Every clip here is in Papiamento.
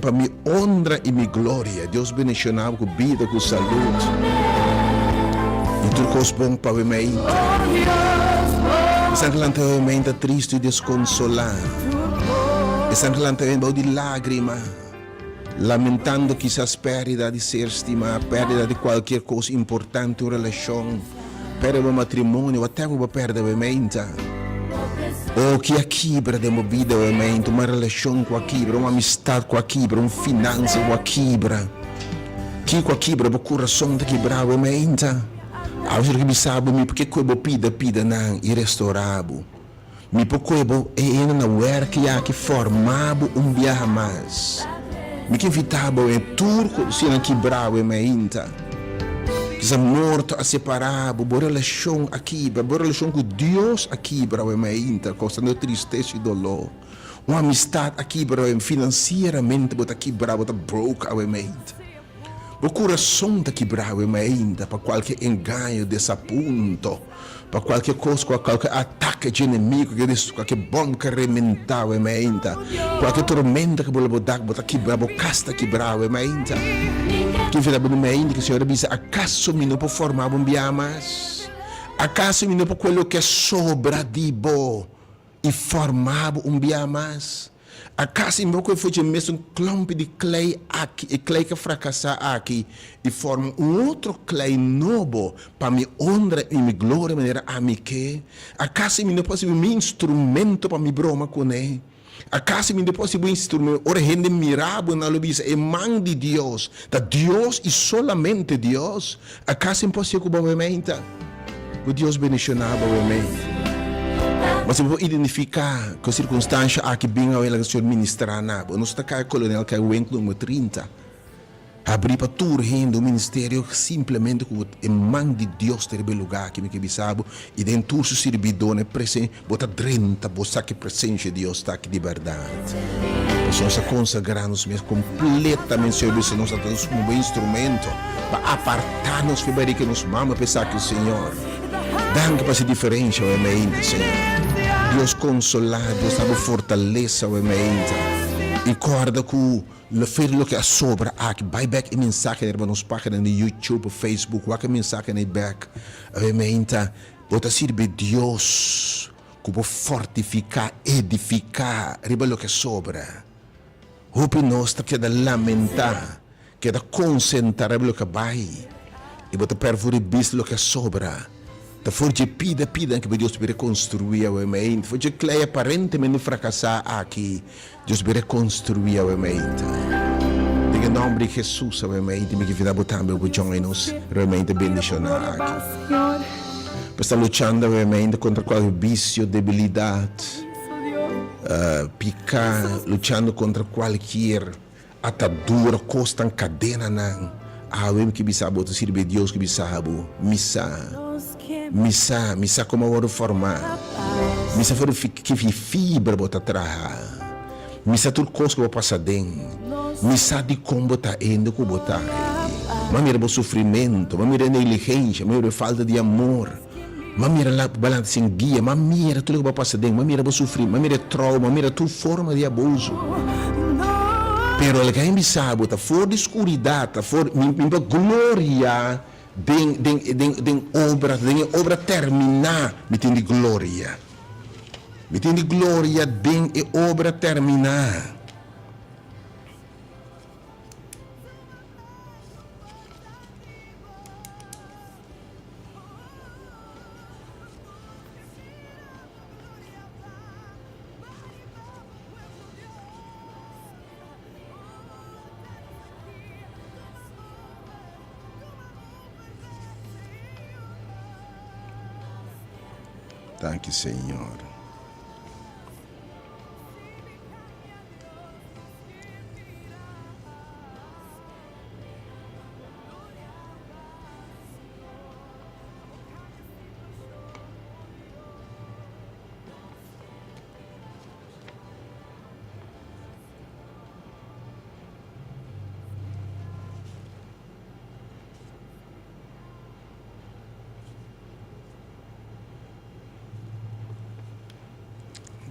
pa mi honra i mi gloria. Dios bendiciona bo cu bida, cu salud i tur cos bon pa bo mente. Esnan cu lanta bo mente tristo i desconsola. Esnan cu lanta bo di lagrima, lamentando kisas perdida di ser stima, perdida di cualkier cos importante, un relacion. Perde bo matrimonio, whatever bo perde bo meinta. O ki a kibra den bo bida bo meinta, un relacion ku a kibra, un amistad ku a kibra, un finansa ku a kibra. Kiko a kibra bo kurason ta kibra bo meinta. Awe bo bisa bo mi por ke bo pida pidanan i restora bo. Mi por koe bo e hende na wèrk yaki forma bo un biaha mas. Mi ke invitá bo e tur ku sinan kibrá bo e mainta. Kisa morto a separá bo, bo relashon a kibra, bo relashon ku Dios a kibra bo e mainta, kousando tristesa i doló. Un amistat a kibra bo, finansieramente bo ta kibrá, bo ta broke awe mainta. Bo kurason ta kibrá awe mainta pa kualke engaño, desapunto, pa kualke kos, kualke atake dje enemigo, kualke bòm ke rementá awe mainta, kualke tormenta ke bula bo dak, bo ta kibrá, bo kas ta kibrá awe mainta. Ki fita bo mainta ke Señor a bisa, Akaso mi no por forma bo un biaha mas? Akaso mi no por kue loke a sobra di bo i forma bo un biaha mas? Acaso i bo for dje mesun klompi di klei aki, e klei ke frakasá aki, i forma un otro klei nobo pa mi honra i mi gloria manera ami ke? Acaso mi no por hasi mi instrumento pa mi broma kuné? Acaso mi no por hasi bo instrumento ora hende mira bo nan lo bisa e man di Dios ta Dios i solamente Dios? Acaso mi por hasi ku bo meinta? Ku Dios bendishoná bo awe. Ma si bo por identifiká ku e sirkunstansha aki bin awe laga Señor ministrá na bo. Nos ta kai Kolonel kai Wenk numero 30. Habrí pa tur hende un ministerio simplemente ku e man di Dios ta riba e lugá aki mi ke bisa bo i den tur su sirbidónan e presen bo ta drenta bo sa ku e presensha di Dios ta aki di bèrdat. Pasobra nos a konsagrá nos mes kompletamente Señor bisa nos a ta un bon instrumento. Pa apartá nos fe bai riba nos mama pa esaki, Señor. Danki pa hasi diferensha awe mainta, Señor. Dios konsolá, Dios da bo fortalesa awe mainta. I kòrda ku lo fe di loke a sobra aki, bai bèk e mensahenan riba nos página di YouTube, Facebook, wak e mensahenan ei bèk awe mainta. Bo ta sirbi Dios ku bo fortifiká, edifiká riba loke a sobra. Hopi nos ta keda lamentá. Keda konsentrá riba loke a bai, i bo ta perfuri bista loke a sobra. Ta for dje pida pidanan ku Dios bin rekonstruí awe meinta. For dje klei aparentemente frakasá aki, Dios bin rekonstruí awe meinta. Den e nòmber di Hesus awe meinta, mi ke invitá bo tambe pa bo join nos riba e meinta bendishoná aki. Bo sta luchando awe meinta kontra kualke bisio, debilidat, piká, luchando kontra kualkier. Atadura, kosnan, kadenanan. Awe mi ke bisa bo ta sirbi Dios ke bisa bo, Mi sa, mi sa, mi sa komo a wòrdu formá. Mi sa for di ki fibra bo ta traha. Mi sa tur kos ku bo pasa den. Mi sa dikon bo ta hende ku bo ta. Mi a mira bo sufrimentu, mi a mira e negligensha, mi a mira e falta di amor. Mi a mira la bo lanta sin guia, mi a mira tur loke bo a pasa den, mi a mira bo sufri, mi a mira e trauma, mi a mira tur forma di abuso. Pero loke a bisa bo ta for di skuridat, ta for mi mi pa gloria den den den den obra, den e obra terminá mi tin di gloria. Mi tin di gloria den e obra terminá. Danki Señor.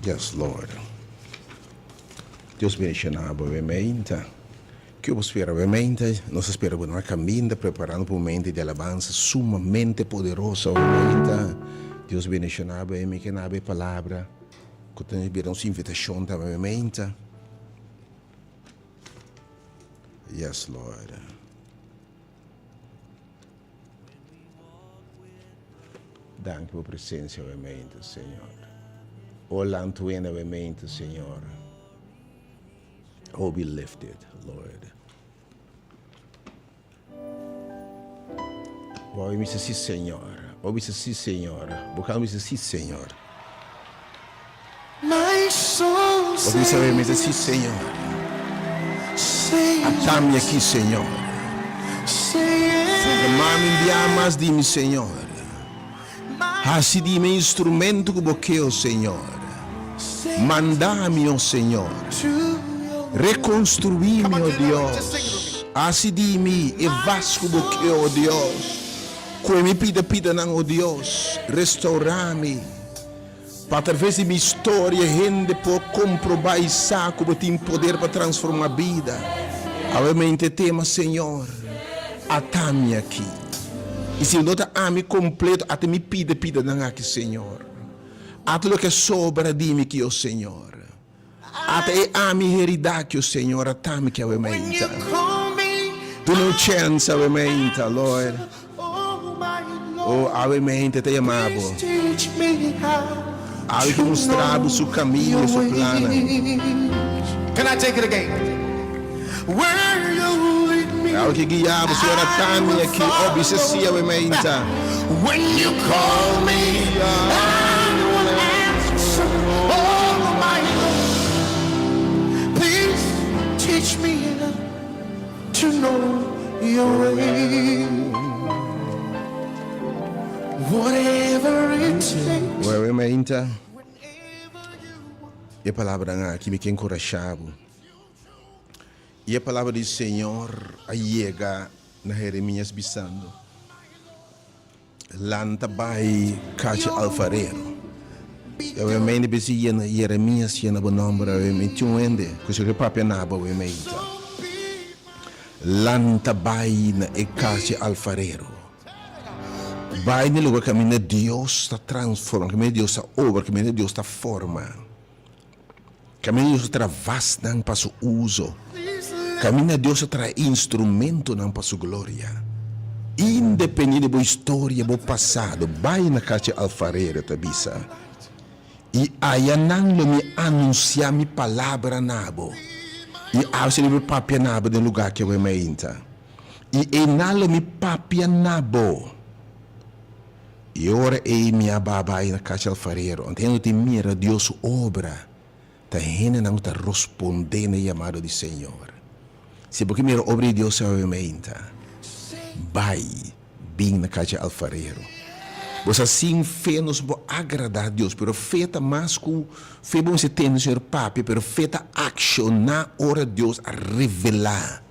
Yes, Lord. Dios bendiciona bo, meinta. Kiko bo spera obviamente? Nos a spera bo na kaminda preparando pa un momento di alabansa sumamente poderoso obviamente. Dios bendiciona bo mi ke naba e palabra ku ta bira nos invitashon tambe obviamente. Yes Lord. Danki pa bo presencia obviamente Señor. O lantuena obviamente Señor. Oh, be lifted, Lord. Bo bisa si, Señor. Bo bisa si, Señor. Bo kan bisa si, Señor. My soul Bo bisa sings, bisa si, Señor. Say Atami aki, Señor. Say yes. Mami envia mas di mi, Señor. My Hasi di mi instrumento ku bo ke, oh Señor. say Manda mi, oh Señor. to your Rekonstruí Come mi, on, oh Taylor, just sing it with Dios. me. Hasi di mi e My vas ku bo ke, soul oh Dios. Kue mi pida pidanan, oh Dios. Restourá mi. Pa atraves di mi historia hende por komprobá i sa ku bo tin poder pa transformá bida. Awe mente tema, Señor, ata mi aki. I si no ta ami kompleto, ata mi pida pidanan aki, Señor. Ata loke a sobra di mi ki, o Señor. Ata e ami heridá ki, o Señor, ata mi ki awe When you meinta. call me, Duna un chèns awe meinta, Lord. oh my O Lord, awe meinta ta yama bo. please teach me how Awe to ke mustra bo know su kaminda your i su plannan. ways. Can I take it again? Where you lead me, Awe ke guia bo, Señor, I ata mi will aki. O bisa si follow. awe meinta. When you call me, I will answer. Oh my Lord, please teach me to know your way. Whatever it takes. Awe meinta. Whenever you want. E palabranan aki mi ke enkurashá bo. I e palabra di Señor a yega na Jeremias bisando, Lanta bai kachi alfarero. Awe meinta bisa yena Jeremias yena bo nomber awe meinta tin un hende ku si papia na bo awe meinta. Lanta bai na e kachi alfarero. Bai na e lugar kaminda Dios ta transforma, kaminda Dios ta obra, kaminda Dios ta forma. Kaminda Dios ta traha vasnan pa su uso. Kaminda Dios ta traha instrumentonan pa su gloria. Independiente di bo historia, bo pasado, bai na kas di alfarero, ta bisa, i ayanan lo mi anunsiá mi palabra na bo, i awe lo mi papia na bo den lugá ku awe mainta, i einan lo mi papia na bo. I ora ei mi a ba bai na kas di alfarero, anto hende tin mira Dios su obra, ta hendenan ku ta rospondé na e yamado di Señor. Si bo ke mira obra di Dios awe meinta, bai bin na kas di alfarero. Bo sa sin fe nos por agradá Dios, pero fe ta mas ku fe bo mester tende Señor papia, pero fe ta akshoná ora Dios a revelá.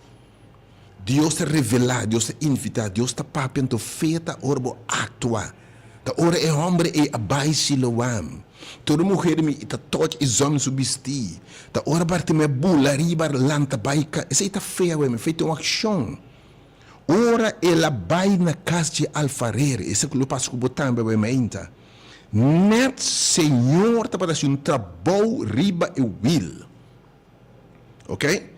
Dios ta revelá, Dios ta invitá, Dios ta papia, anto fe ta ora bo aktua. Ta ora e hòmber ei a bai Siloam. Tur e muher mi ta tòch e zòm su bistí. Ta ora Bartimeo a bula riba lanta bai ka. Esei ta fe awe, mi fe ta un akshon. Ora el a bai na kas dje alfarer, esei ku lo pasa ku bo tambe awe mainta. Nèt Señor tabata hasi un trabou riba e wil. Ok.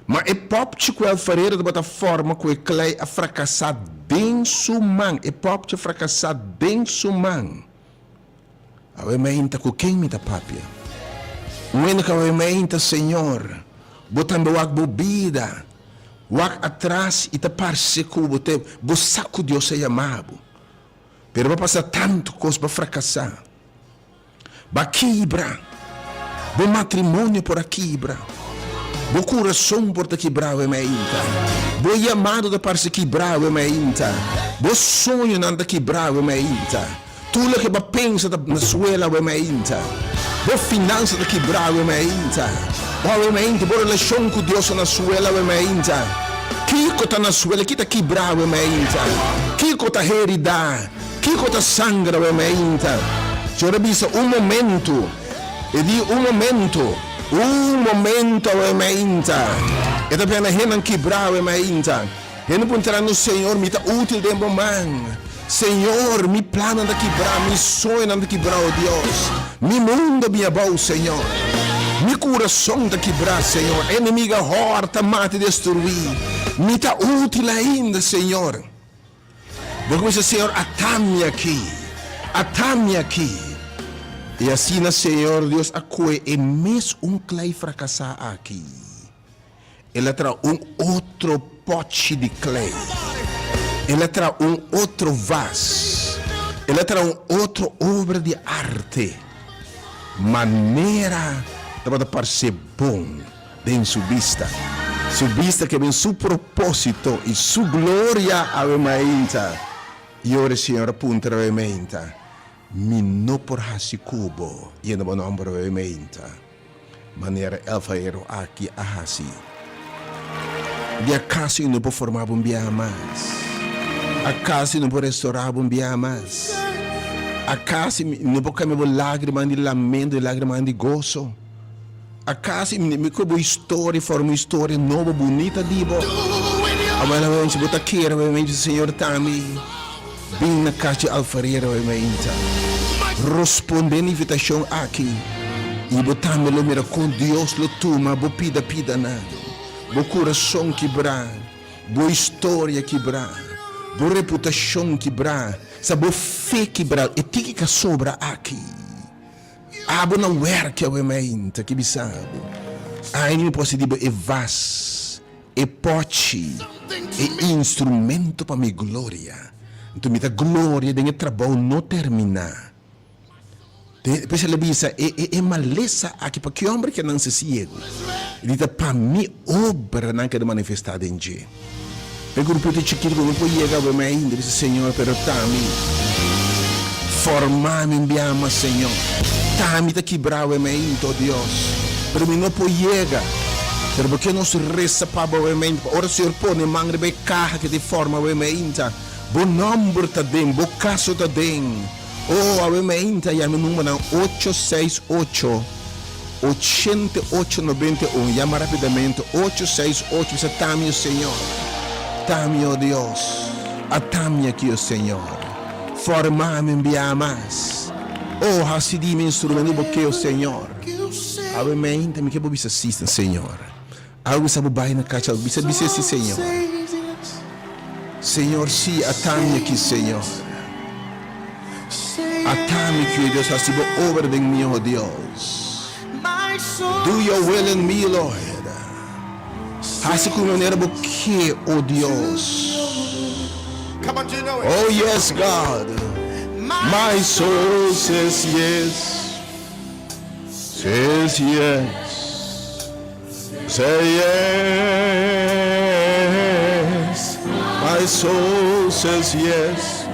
Ma e popchi ku e alfarero tabata forma ku e klei a frakasá den su man. E popchi a frakasá den su man. Awe meinta ku ken mi ta papia? Un hende ku awe meinta, Señor, bo tambe wak bo bida, wak atras i ta parse ku bo te, bo sa ku Dios a yama bo. Pero bo a pasa tantu kos, bo a frakasá. Ba kibra. Bo matrimonio por a kibra. Bo kurason por ta kibrá awe mainta. Bo yamado ta parse kibrá awe mainta. Bo soñonan ta kibrá awe mainta. Tur loke bo a pensa ta na suela awe mainta. Bo finansa ta kibrá awe mainta. Awe mainta bo relashon ku Dios ta na suela awe mainta. Kiko ta na suela? Ki ta kibrá awe mainta? Kiko ta heridá? Kiko ta sangra awe mainta? Señor a bisa, Un momento. E di, Un momento. Un momento awe mainta. E ta bia na hennan kibrá awe mainta. Hende puntra nos, Señor, mi ta útil den bo man. Señor, mi plannan ta kibrá, mi soñonan ta kibrá, o Dios. Mi mundo a bin abou, Señor. Mi kurason ta kibrá, Señor. Enemigo a hòrta, mata i destruí. Mi ta útil ainda, Señor. Bo kuminsá, Señor, ata mi aki, ata mi aki. I asina Señor Dios a kohe e mes un klei frakasá aki. El a traha un otro pòchi di klei. El a traha un otro vas. El a traha un otro obra di arte. Manera tabata parsé bon den su bista. Su bista ke ben su propósito i su gloria awe mainta. I ora e Señor a puntra awe mainta, Mi no por hasi ku bo yendo bo nòmber awe mainta, manera e alfaero aki a hasi? Di akaso i no por forma bo un biaha mas? Akaso i no por restorá bo un biaha mas? Akaso i no por kambia bo lágrimanan di lamento den lágrimanan di goso? Akaso i mi ku bo historia forma un historia nobo bunita di bo? Awel awel si bo ta kere awel awel Señor tambe bin na kas di alfarero awel mainta. Rosponde na invitashon aki i bo tambe lo mira kon Dios lo tuma bo pida pidanan, bo kurason kibrá, bo historia kibrá, bo reputashon kibrá, sa bo fe kibrá, e tiki ka sobra aki. Abo na werk awe mainta ki bisa bo aini mi por hasi di bo e vas, e pochi, e instrumento pa mi gloria. Nto mi ta gloria den e trabou no termina. P'esei el a bisa e e e malesa aki pa ki homber ke nan se siegu? E di ta pa mi obranan keda manifesta den dje. E grupito chikito ku no por yega awe mi ainda bisa Señor pero t'ami forma mi biama Señor t'ami ta kibra awe mi ainda oh Dios pero mi no por yega pero bo ke nos resa pa bo awe mi ainda pa ora Señor pone man riba e kaha ke ta forma awe mi ainda bo nomber ta den bo kaso ta den oh awe mi ainda yama e numbernan ocho seis ocho. 88 91 Yama rapidamente ocho seis ocho Bisa Tami o Señor Tami o Dios Atami aki o Señor Formami un bia mas Oh hasi di mi instrumento bo ke o Señor Awe meinta mi ke bo bisa si Señor Awe bisa bo bai na kacha bisa bisa si Señor Señor si atami aki Señor. Atami cu e Dios haci bo obra den mi, oh Dios. Do your will in me, Lord. Haci cu mi manera bo ke, oh Dios. Oh yes, God. My soul says yes. Says yes. Say yes, my soul says yes.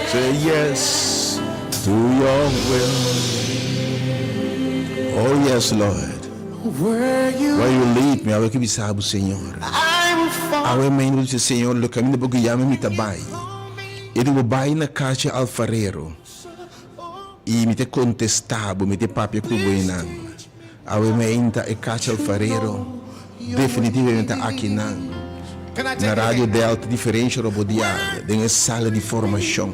Say yes to your will. Oh yes, Lord. Where you, Where you lead me, awe ki bisa bo, Señor. I will follow. Awe mijn dice, Señor, lo camino bo guiame mi ta bai. E di bo bai na casa alfarero. I mi ta kontestá bo, mi ta papia ku bo einan. Awe meinta e Cacha Alfarero definitivamente ta akinan na Radio Delta Diferensha Robodial den e sala di formashon.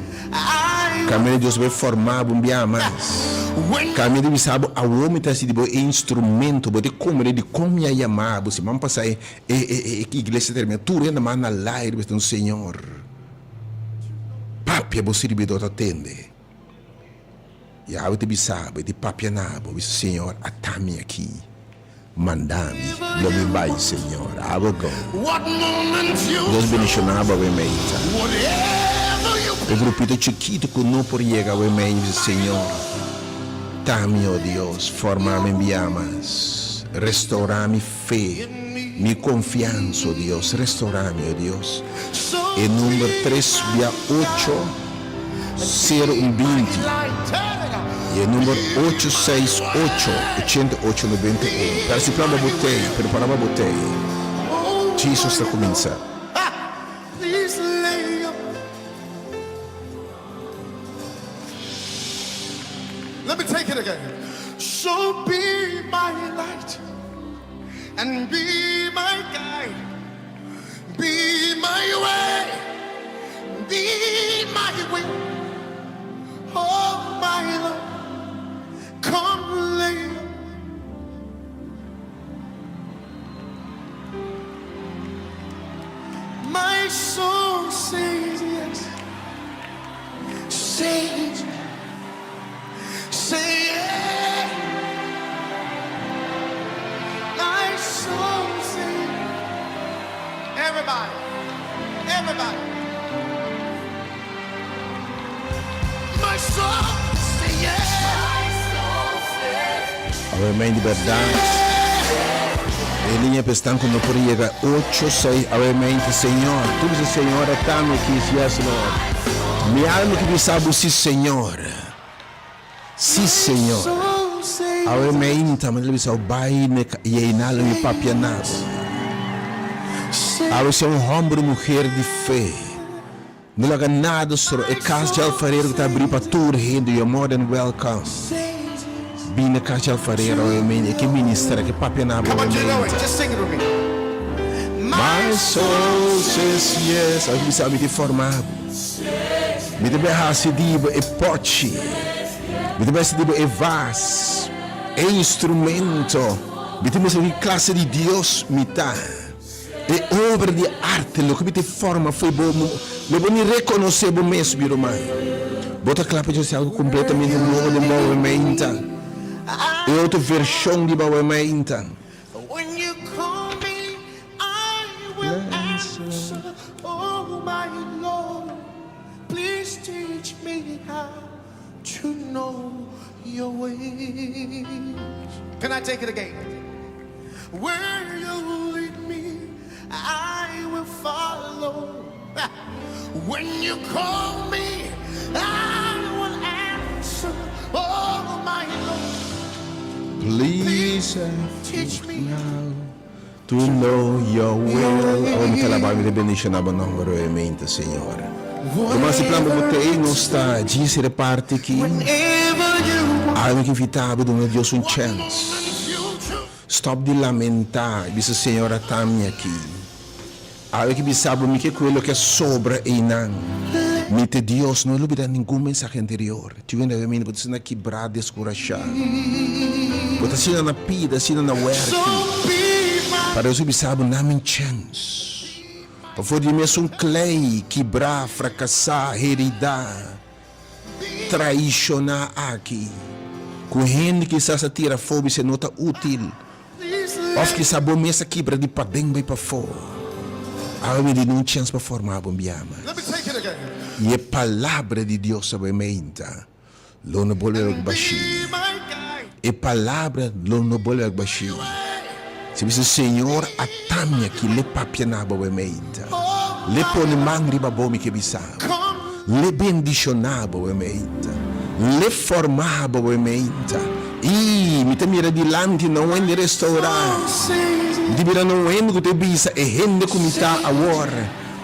Kaminda Dios bai forma bo un bia mas. Kaminda di bisa bo awor mi ta hasi di bo e instrumento, bo ta komprende dikon mi a yama bo. Siman pasá e e iglesia termina tur hende manda lair bisa Señor papia bo sirbidor ta tende. Yahweh ta bisa bo, e di papia na bo, bisa, Señor, ata mi aki, manda mi, lo mi bai, Señor, I will go. Dios bendiciona bo awe meita. E grupito chikito cu no por yega awe mei, bisa, Señor, ta mi, oh Dios, forma mi bia mas, restaura mi fe, mi confiansa, oh Dios, restaura mi, oh Dios. E number tres bia ocho. Sero un 20 y e number ocho seis ocho 88 91. Pero si plan pa bo tey, prepara pa bo tey. Jesus ta cuminsa. Let me take it again. So be my light. And be my guide, be my way, be my will. Oh my Lord, come lay. My soul says yes, says, say yes. My soul says, everybody, everybody. My soul say yes. Awe di bèrdat. E liña pa esnan ku no por yega 8, 6 awe mente Señor. Tur bisa Señor ata mi aki yes Lord. Mi alma ke bisa bo si Señor. Si Señor. Soul says Awe meinta mi ta bisa bai ne yeinalo mi papia nabo. Awe sea un hòmber o muher di fe. No laga nada stroba. E kas di alfarero ku ta abrí pa tur hende, you're more than welcome. says Bini na kas di alfarero awe mente. E ke ministra, e ke papia nabo Come awe on, you know it. mente. Just sing it with me. My soul says yes. Awe bisa mi te forma bo. Mi ta bai hasi di bo e pochi. Mi ta bai hasi di bo e vas. E instrumento. Mi ta mustra ki klase di Dios mi ta. E obra di arte, loke mi ta forma fo'i bo, lo bo ni rekonosé bo mes, mi ruman. Bo ta kla pa hasi algu kompletamente nobo den bo meinta. E otro vershon di bo meinta. When you call me, I will answer. Oh, my Lord, please teach me how to know your ways. Can I take it again? Where you lead me, I will follow. When you call me, I will answer. Oh, my Lord, Please teach me now to know your will. Oh, mi ta alabá, mi ta bendishoná bo nòmber awe mente, Señor. Ruman, si plan bo bo t'ei, nos ta djis reparti aki. Whenever you want. Algu ke invitá bo duna Dios un chèns. Future. Stòp di lamentá i bisa, Señor, ata mi aki. Algu ke bisa bo, mi ke kue loke a sobra einan. Mi te Dios, no lubidá ningun mensahe anterior. Tin wende awe mi bo ta asina kibrá, deskurashá. Bo ta asina na pida, asina na wèrki. So be my Pa Dios a bisa bo, Na mi chèns. Pa for di mesun klei, kibrá, frakasá, heridá, traishoná aki, ku hende kisas a tira afó bisa e no ta útil, please òf kisas bo mes a kibra di paden bai pafó. Awe mi di un chèns pa forma bo un bia mas. Let me take it again. I e palabra di Dios a bai meinta, lo no bolbe wak bashí. Be my guide. E palabra lo no bolbe wak bashí. Si bisa Señor ata mi aki, le papia na bo bai meinta. Le pone man riba bo mi ke bisa bo. Come Le bendishoná bo bai meinta. Le forma bo bai meinta. I mi ta mira dilanti na un hende restourá. says Mi ta mira na un hende ku ta bisa e hende ku mi ta awor.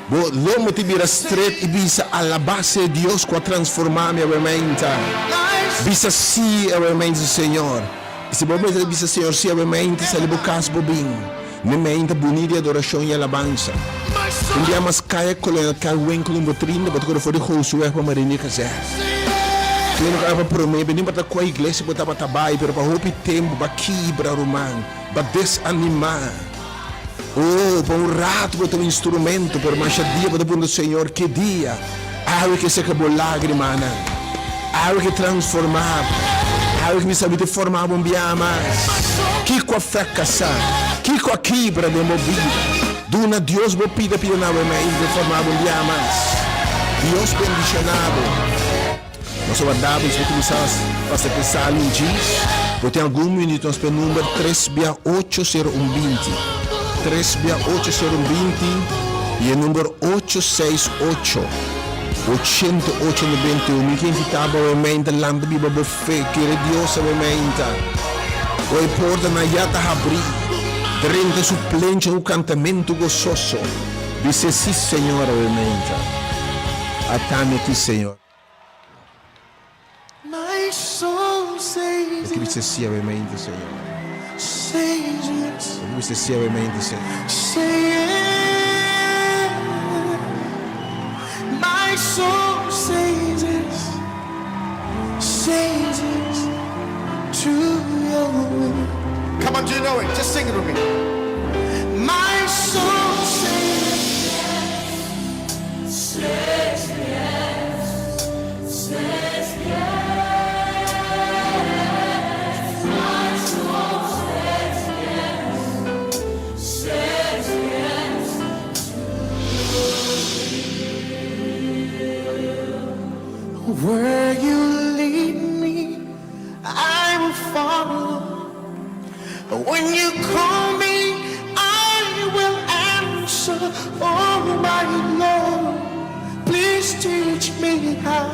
Bo lomo ta bira stret i bisa alabá sea Dios ku a transformá mi awe meinta. my Bisa sí awe meinta, Señor. I si bo mester bisa Señor sí awe meinta, sali bo kas bo bin. Ne meinta buni di adorashon i alabansa. my Un soul dia mas kaya Kolonel Kai Winkel un botrinda bo ta kore for di Josué pa Marinha Kazèr. says Tin ku pa promé bini pa ta kua iglesia bo tabata bai, pero pa hopi tempu ba kibra ruman, ba desanimá. Oh, pa un ratu bo ta un instrumento, pero masha dia bo ta puntra Señor, ki dia awe ke seka bo lágrimanan? Awe ke transformá bo? Awe ke mi sabi te formá bo un bia mas? Kiko a frakasá? Kiko a kibra den bo bida? Duna Dios bo pida pida na awe mei te formá bo un bia mas. Dios bendishoná bo. Nos a warda bo, nos por kuminsá pasa pe sali un djis. Bo tin algun minuut nos pe number tres bia ocho sero un binti. Tres bia ocho sero un binti i e number ocho seis ocho, ochenta ocho nobenta i un. Mi ke invitá bo awe meinta lanta biba bo fe, kere Dios awe meinta. Ora e portanan ya ta habrí, drenta su plenchi ku kantamentu gososo. Bis'é sí Señor awe meinta. Ata mi aki Señor. My soul says Mi ke bisa sí awe meinta Señor. yes. says yes. Bo mester si awe mente, Señor. Say yes. My soul says yes. Says yes to your will. Come on, do you know it? Just sing it with me. My soul says Says yes, says yes. My soul says yes, says yes. Where you lead me, I will follow. When you call me, I will answer. Oh, my Lord, please teach me how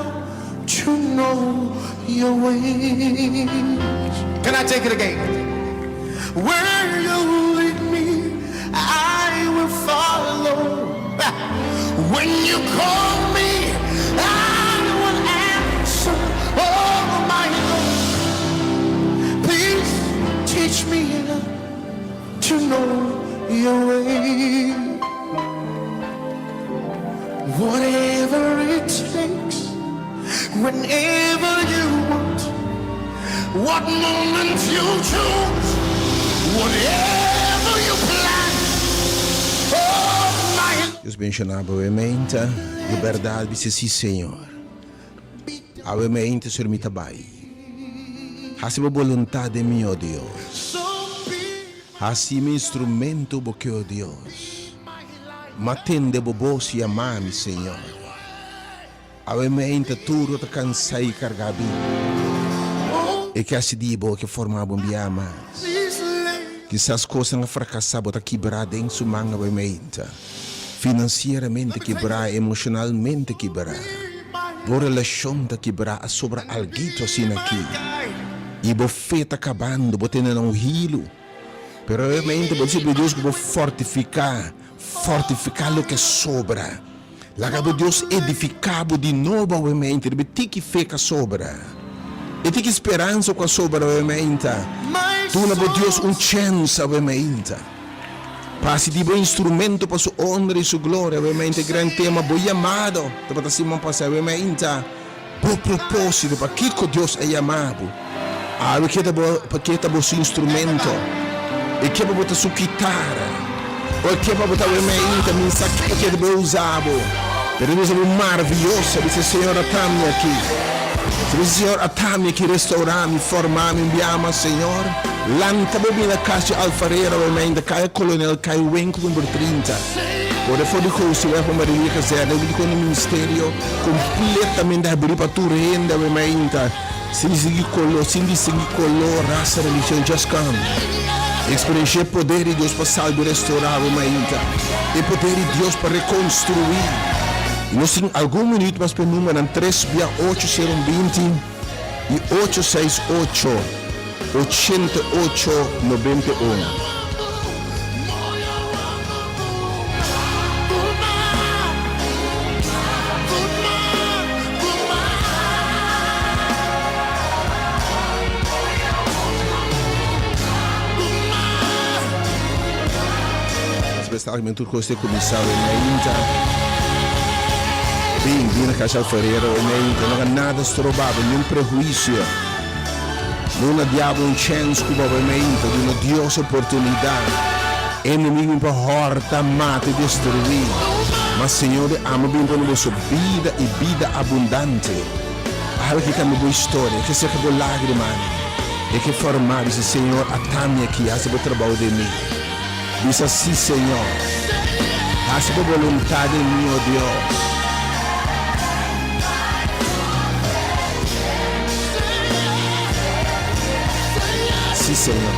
to know your ways. Can I take it again? Where you lead me, I will follow. When you call me, I will answer. Oh, my Lord, please teach me to know your way. Whatever it takes, whenever you want, what moment you choose, whatever you plan. Oh, my Dios bendishoná bo mainta. Di berdat, bisa si, Señor. Awe mainta, Señor, mi ta bai. Hasi bo boluntat den mi, oh Dios. So be Hasi mi instrumento bo ke, oh Dios. M'a tende bo bos yama mi, Señor. Awe mainta tur ta kansá i kargá bin. E ke hasi di bo ke forma bo bia mas. Please lay Kisas kosnan a frakasá, bo ta kibrá den su man awe mainta. Finansieramente kibrá, emoshonalmente kibrá. Bo relashon ta kibrá a sobra alguito asina aki. I bo fe ta kabando, bo tene na un hilu. Pero awe mainta bo di Dios ku bo fortifiká, fortifiká loke sobra. Laga bo Dios edifiká bo di nobo awe mainta, riba e tiki fe ku a sobra. E tiki speransa ku a sobra awe mainta. My Duna bo Dios soul un chèns awe mainta. Pa hasi di bo instrumento pa su honra i su gloria awe mainta. E gran tema bo yamado tabata siman pasá awe mainta. Bo propósito, pakiko Dios a yama bo? Awe ke ta bo, pa ke ta bo su instrumento? E ke pa bo ta su kitara? O e ke pa bo ta awe mainta? Mi sa ke ke ta bo usa bo. Pero Dios ta bo maravioso. Bisa, Señor, ata mi aki. Si bisa, Señor, ata mi aki, restaura mi, forma mi, envia mi, Señor. Lanta bo bini na kas di alfarero awe mainta, Kaya Kolonel, Kaya Winkel number 30. Kore for di Gooseweg pa Maria Kazerne, e bini ministerio kompletamente habrí pa tur hende awe mainta, sin distinguí koló, sin distinguí koló, rasa, religion, just come. Eksperenshia e poder di Dios pa salba i restorá awe mainta. E poder di Dios pa rekonstruí. I nos tin algun minuut mas pa e numbernan tres bia ocho sero un binti i ocho seis ocho ochenta i ocho nobenta i un. Especialmente tur kos ta kuminsá awe mainta. Bin, bin na Casa Alfarero awe mainta. No ka nada stroba bo, niun prehuisio. Duna diablo un chèns ku bo awe mainta. Duna Dios oportunidat. Enemigu bin pa hòrta, mata i destruí. Ma Señor di ama bin pone boso bida i bida abundante. Awe ke kambia bo historia, e ke seka bo lágrimanan, e ke forma bisa, Señor, ata mi aki, hasi bo trabou den mi. Bisa, Sí, Señor, hasi bo boluntat den mi, o Dios. Sí, Señor.